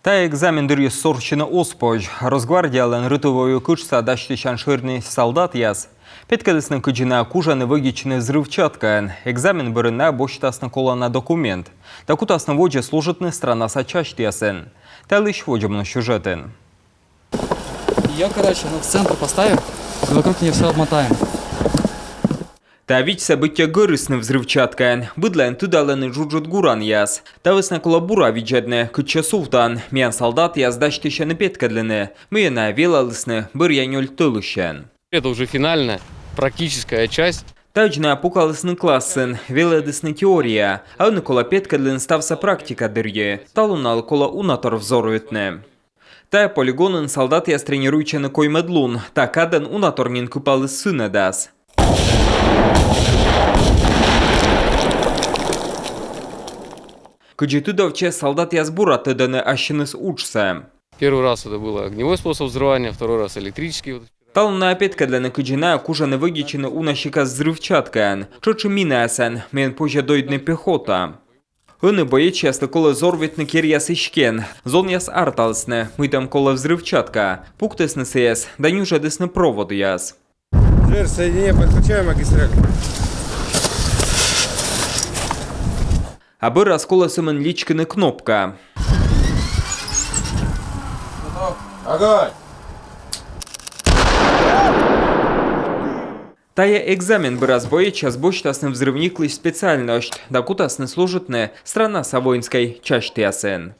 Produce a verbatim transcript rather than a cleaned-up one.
Тайӧ экзамен дырйи сорсьыны оз позь. Росгвардиялӧн рытыв-войвыв кытшса дасьтысян шӧринъяс солдатъяс петкӧдлісны, кыдзи найӧ кужӧны вӧдитчыны взрывчаткаӧн. Экзамен бӧрын найӧ босьтасны колана документ да кутасны водзӧ служитны странаса частьясын. Та йылысь водзӧ миян сюжетын. Ее, короче, ну, в центр поставим, и вокруг нее все обмотаем. Та видзсӧ быттьӧ гӧрисны взрывчаткаӧн. Быдлаын тыдалӧны джуджыд гуранъяс. Та вӧсна колӧ бура видзӧдны, кытчӧ сувтан. Миян солдатъяс дасьтысьӧны петкӧдлыны, мыйӧн найӧ велалісны бӧръя нёль тӧлысьӧн. Это уже финальная, практическая часть. Таӧдз найӧ пукалісны классын, велӧдісны теория, а ӧні колӧ петкӧдлыны ставсӧ практика дырйи. Талун налы колӧ унатор взорвитны. Тайӧ полигонын солдатъяс тренируйтчӧны коймӧд лун. Та кадӧн унатор нин кыпаліс сынӧдас. Кыдзи тыдовтчӧ, солдатъяс бура тӧдӧны ассьыныс уджсӧ. Первый раз это был огневой способ взрывания, второй раз электрический. Вот. Талун найӧ петкӧдлӧны, кыдзи найӧ кужӧны вӧдитчыны уна сикас взрывчаткаӧн. Тшӧтш и минаясӧн, мыйӧн позьӧ дойдны пехота. Ӧні боецъяслы колӧ взорвитны керъяс иськӧн. Зонъяс арталісны, мыйтӧм колӧ взрывчатка. Пуктісны сійӧс да нюжӧдісны проводъяс. Жир, соединение, подключаем магистраль. А бӧрас колӧ сӧмын личкыны кнопка. Огонь! Тайӧ экзамен бӧрас боецъяс босьтасны взрывниклысь специальность да кутасны служитны странаса воинскӧй частьясын.